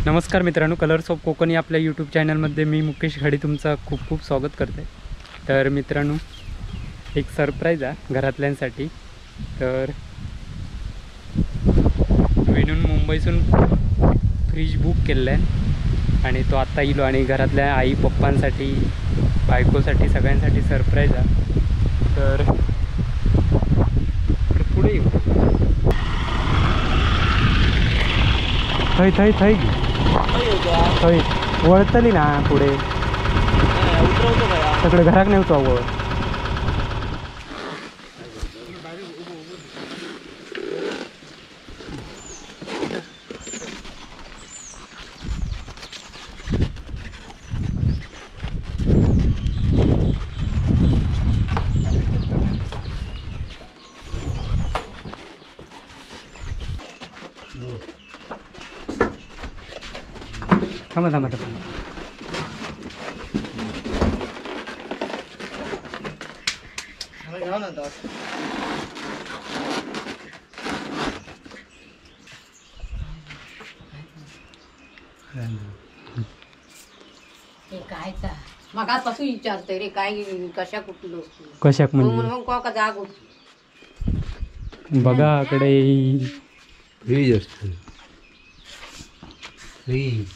नमस्कार मित्रांनो, colours of Konkan या आपल्या यूट्यूब चॅनलमध्ये मी मुकेश घाडी तुमचं खूप खूप स्वागत करते। तर मित्रांनो, एक सरप्राईज आहे घरातल्यांसाठी। तर विनून मुंबईतून फ्रीज बुक केलेला आहे आणि तो आत्ता येईल आणि घरातल्या आई पप्पांसाठी, बायकोसाठी, सगळ्यांसाठी सरप्राईज आहे। तर पुढे येऊ। थंय थंय थंय थंय वळतली ना पुढे, सगळे घराक नेवतो वळ। थांबा थांबा थांबा, काय मगापासून विचारतोय रे, काय कशा कुठलो कशाक म्हणजे मग का जाग होती बघा कडे फ्रीज असतो फ्रीज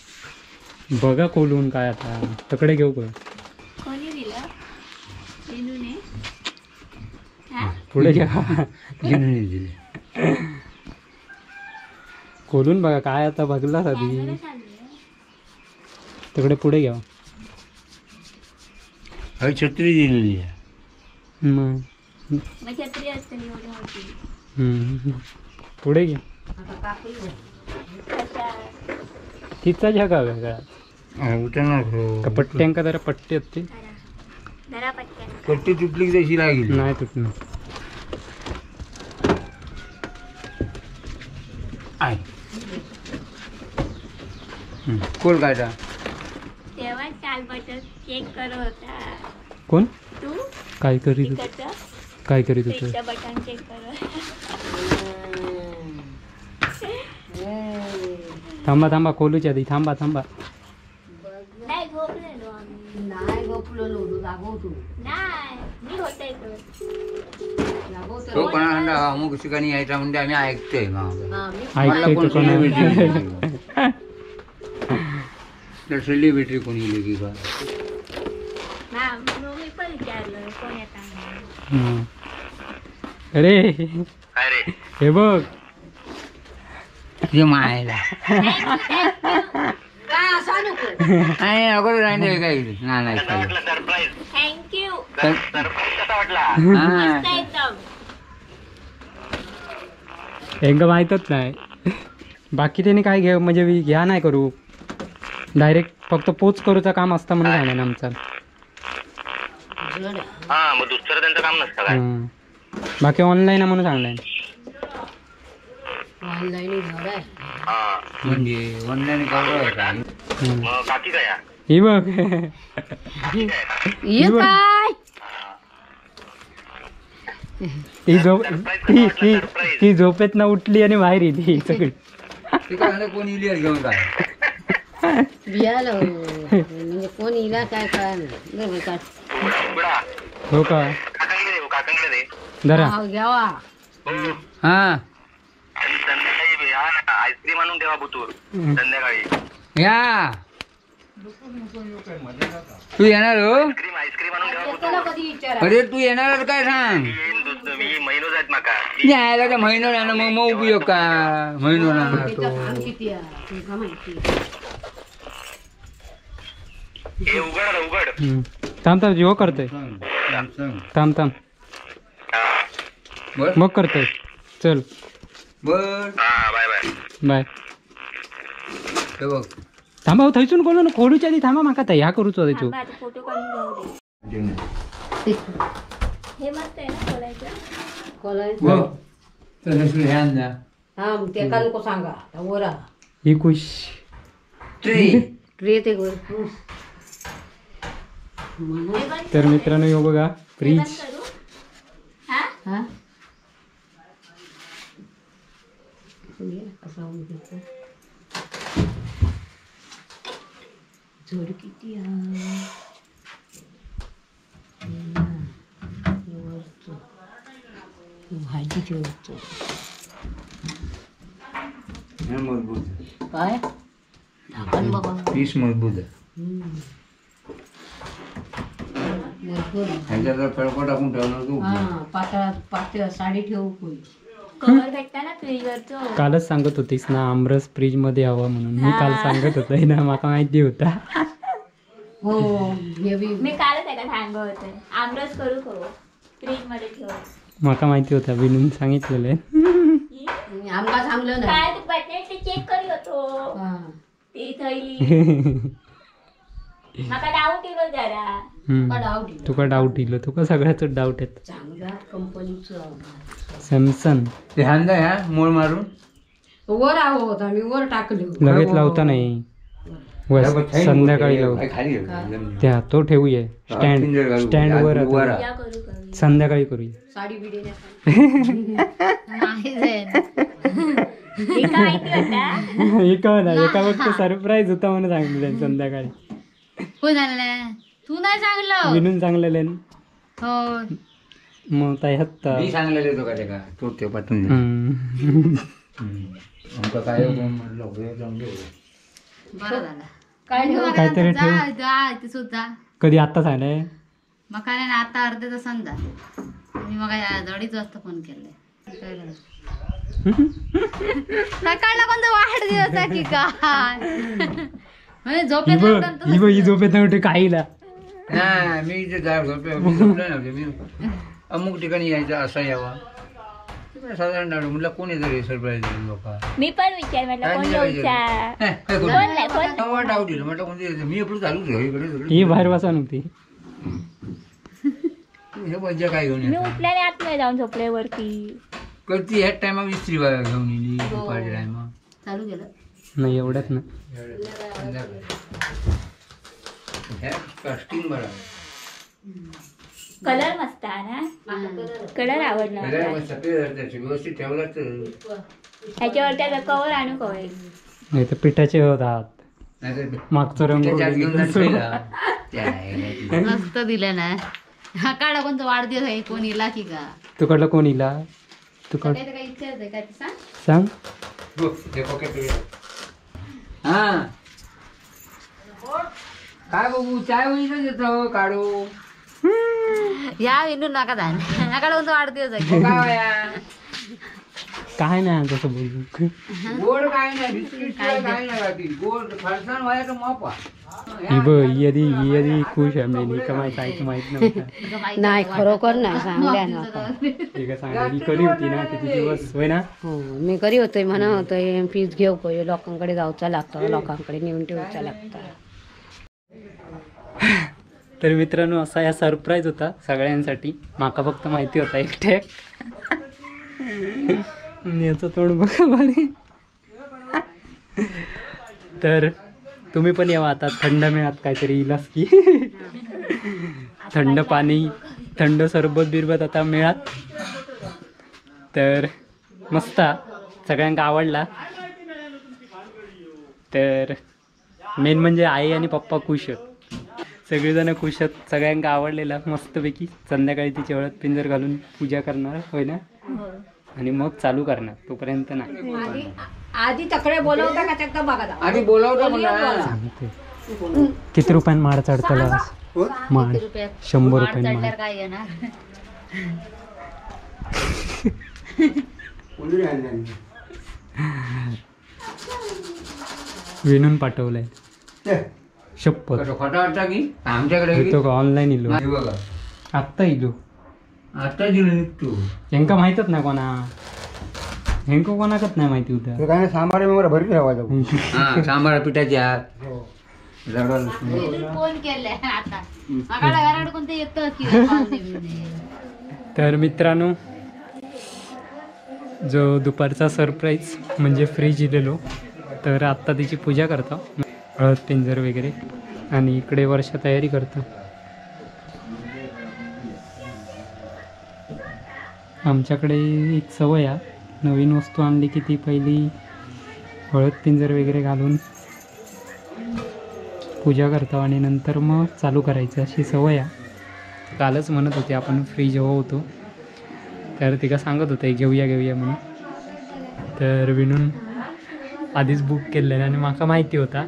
बघा खोलून काय आता तकडे घेऊ का? कोणी दिलं? विनूने? हा पुढे घ्या, विनूने दिले। खोलून बघा काय आता बघला आधी, तकडे पुढे घ्या। अरे छत्री दिलेली आहे मग छत्री असते एवढी मोठी। पुढे घे तिचा जगा वेगळा पट्ट्यांका जरा पट्टी असते, पट्टी तुटली की तशी लागेल नाही तुटणार। कोण काढा तेव्हा चाल बटन चेक करत होता। कोण तू? काय करीत होता? काय करीत होता? बटन चेक करत। थांबा थांबा, खोलूच्या आधी थांबा थांबा। नाही झोपलेलो आम्ही, नाही झोपलेलो, जागवतो नाही मी होते तो कोणाला अमुक ठिकाणी यायचा म्हणजे आम्ही ऐकतोय, ऐकतोय कोण सेलिब्रिटी कोणी येईल की का? मी पण विचारलं कोण येता। अरे अरे हे बघ तुझ्या मायला काय असा नको नाही अगोदर नाही काय नाही सरप्राईज। Thank you. Surprise कसा वाटला? मस्त एकदम। हेंका माहीतच नाही बाकी त्याने काय घे म्हणजे घ्या नाही करू, डायरेक्ट फक्त पोच करूचा काम असतं म्हणून सांगणार आमचा। हां मग दुसरं त्यांचं काम नसतं काय, बाकी ऑनलाईन म्हणून सांगलाय। ऑनलाईन घर आहे म्हणजे ऑनलाईन काय मग बाकी काय ही बघ ही काय ती झोप ती ती झोपेत ना उठली आणि बाहेर येते सगळी। ती काय कोण इली घेऊन काय बियाला म्हणजे कोण इला काय काय नाही हो का? काकांकडे दे जरा घ्यावा। हा संध्याकाळी या ना, आईस्क्रीम आणून ठेवा बुतूर संध्याकाळी या। तू येणार हो? आईस्क्रीम आणून ठेवा बुतूर। अरे तू येणार काय सांग? मी महिनो जात माका यायला का महिनो राहणार मग मग उपयोग का? महिनो राहणार तो हे उघड उघड। थांब थांब जीव करतोय, थांब थांब मग करतोय। चल बर बाय बाय बाय। बघ थांबा थंयसून खोलू ना, खोलूच्या आधी थांबा माका ह्या करूचो तू फोटो काढून घेऊ दे। हे मस्त आहे ना खोलायचं? खोलायचं तसं ध्यान द्या। हा ते का नको सांगा वरा ही खुश ट्री ट्री ते गोल। तर मित्रांनो हे बघा फ्रीज। हा हा जोड किती भाजी ठेवतो. मजबूत काय झाकण बघा, पीस मजबूत आहे. ह्याच्यात फळको टाकून ठेवणार तू. पातळ पातळ साडी ठेवू कोई कवर भेटता ना फ्रीजवरचो. कालच सांगत होतीस ना आमरस फ्रीज मध्ये हवा म्हणून. मी काल सांगत होतो ना, माका माहिती होता. हो मी कालच एका सांगत होते आमरस करू करू फ्रीज मध्ये ठेव. माका माहिती होता, विनून सांगितलेलं. आमका सांगलं ना काय तू बटन चेक करी होतो ती थैली. माका डाऊट इलो जरा. तुका डाऊट इलो, तुका सगळ्याच डाऊट येत. चांगल्या कंपनीचं सॅमसंग ते हांदा ह्या मोळ मारून वर आहोत आम्ही, वर टाकलो. लगेच लावता नाही, संध्याकाळी लावू. त्या तो ठेवूया स्टँड स्टँड वर, संध्याकाळी करूया. साडी बिडी एका एका फक्त सरप्राईज होता म्हणून सांगितलं संध्याकाळी. कोण आणलं? तू नाही सांगलं, विनून सांगलेलं. हो मग ह्यात मी सांगलेलं तो का ते का तो ते पाठवून आमका काय म्हटलं बरं झालं. काहीतरी ठेव सुद्धा कधी आता सांगले मका नाही आता अर्ध्या तासान जा. मी मग 2:30 वाजता फोन केले. सकाळला कोणता वाढदिवस आहे की काय? म्हणजे झोपेत झोपेत नव्हते काहीला. नाही मी इथे झोपलो नव्हते मी. अमुक ठिकाणी यायचं असा यावा साधारण डाऊट. म्हटलं कोण येतं रे सरप्राईज लोक. मी पण विचार म्हटलं कोण येऊचा डाऊट दिलं म्हटलं कोणते येतं. मी आपलं चालूच इकडे ही बाहेर बसा नव्हती. हे मज्जा काय घेऊन मी उठल्याने आतमध्ये जाऊन झोपले वरती. करती ह्या टायमा इस्त्री घेऊन येली दुपारच्या टायमा. चालू केलं नाही एवढ्यात ना. कास्टिंग बरं, कलर मस्त आहे ना, कलर आवडला. व्यवस्थित ठेवला तर ह्याच्यावर त्याचा कवर आणू कवर नाही तर पिठाचे होतात. मागचा रंग मस्त दिलं ना. हा काढा कोणता वाढदिवस आहे कोण इला की का तुकडला कोण इला तुकड काय इच्छा आहे काय ते सांग सांग. हा काय बघू चाय होईल देतो काढू या विनू नका झालं. नका कोणता वाढदिवस आहे काय नाही तसं बोलू. गोड काय नाही, बिस्किट काय नाही, बाकी गोड फरसाण व्हायला तर मापा. ही बघ यदी यदी खुश आहे मी. कमाई काय माहित नव्हतं. नाही खरोखर नाही सांगल्या ना. सांगली करी होती ना किती दिवस होय ना. हो मी करी होतोय म्हणा होतोय फीज घेऊ कोय लोकांकडे जाऊचा लागतं, लोकांकडे नेऊन ठेवचा लागतं. तर मित्रांनो असा या सरप्राईज होता सगळ्यांसाठी. माका फक्त माहिती होता एकट्या. याचं तोंड बघा भारी. तर तुम्ही पण यावा आता थंड मिळात काहीतरी इलास की थंड पाणी थंड सरबत बिरबत आता मिळात. तर मस्त सगळ्यांना आवडला. तर मेन म्हणजे आई आणि पप्पा खुश आहेत, सगळेजण खुश आहेत, सगळ्यांना आवडलेला मस्तपैकी. संध्याकाळी तिची हळद पिंजर घालून पूजा करणार होय ना, आणि मग चालू करणार, तोपर्यंत नाही. आधी तकडे बोलवता का त्यात बघा आधी बोलवता मला सांगते किती रुपयान माड चढताला? माड 100 रुपयान माड. काय येणार? विणून पाठवलंय शपथ. खोटा वाटता की आमच्याकडे येतो का ऑनलाईन इलो बघा आत्ता इलो आता दिलो निघतो. हेंका माहितच नाही कोणा, हेंका कोणाकच नाही माहिती होतं. काय सांबार बिंबार भरपूर ठेवायचा. सांबार पिठाची हात फोन केले आता घराकडे कोणते येतं की. तर मित्रांनो जो दुपारचा सरप्राईज म्हणजे फ्रीज इलेलो, तर आत्ता तिची पूजा करतो हळद पिंजर वगैरे, आणि इकडे वर्षा तयारी करतो. आमच्याकडे एक सवय आहे, नवीन वस्तू आणली की ती पहिली हळद पिंजर वगैरे घालून पूजा करतो आणि नंतर मग चालू करायचं, अशी सवय आहे. कालच म्हणत होते आपण फ्रीज हवं होतो, तर तिका सांगत होते घेऊया घेऊया म्हणून. तर विनून आधीच बुक केलेलं आणि माका माहिती होता.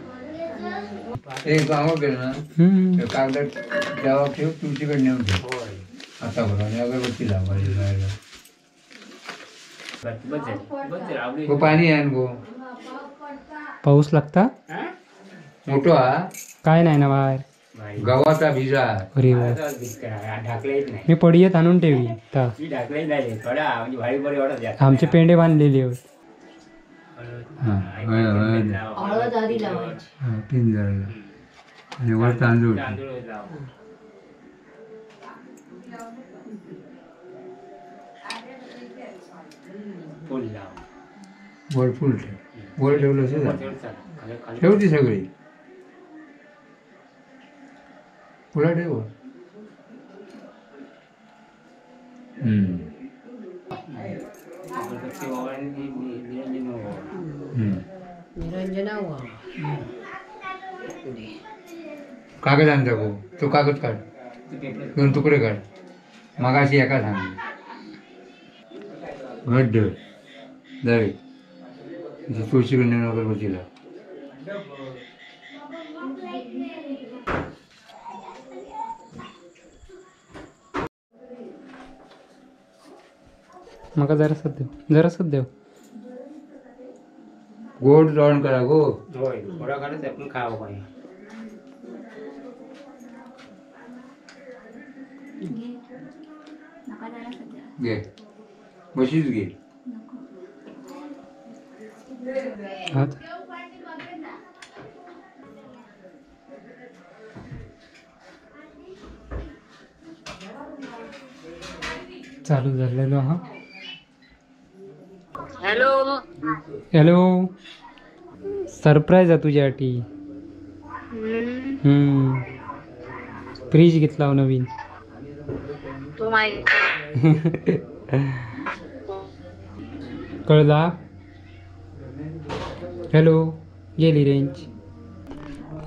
एक आंघोळ केलं ना कागदात जेव्हा ठेव तुमच्याकडे नेऊन ठेव आता बरोबर, आणि अगरबत्ती लावायची. पाणी आहे गो. पाऊस लागता मोठो हा काय नाही ना बाहेर गव्हाचा भिजा. अरे मी पडियत आणून ठेवी. आमचे पेंडे बांधलेले होते. आणि वर तांदूळ. वर फुल ठेव, वर ठेवलं ठेवती सगळी फुलं ठेव. कागद आणता गो, तो कागद काढ, दोन तुकडे काढ. मगाशी एका सांग घट जावे तुळशीकडे नेऊन अगरबत्तीला. मका जरासं देव, जरासं देव. गोड जेवण करा गो. होय गोडा काढच आपण खावं पाहिजे. घे बशीच घे. चालू झालेलो. हा हॅलो हॅलो, सरप्राईज आहे तुझ्यासाठी. फ्रीज घेतला नवीन. तू माहिती कळला? हॅलो, गेली रेंज.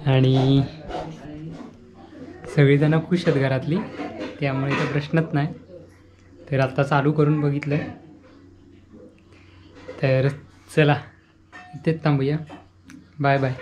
आणि सगळीजणं खुश आहेत घरातली, त्यामुळे तर प्रश्नच नाही. तर आत्ता चालू करून बघितलं. तर चला इथेच थांबूया. Bye bye.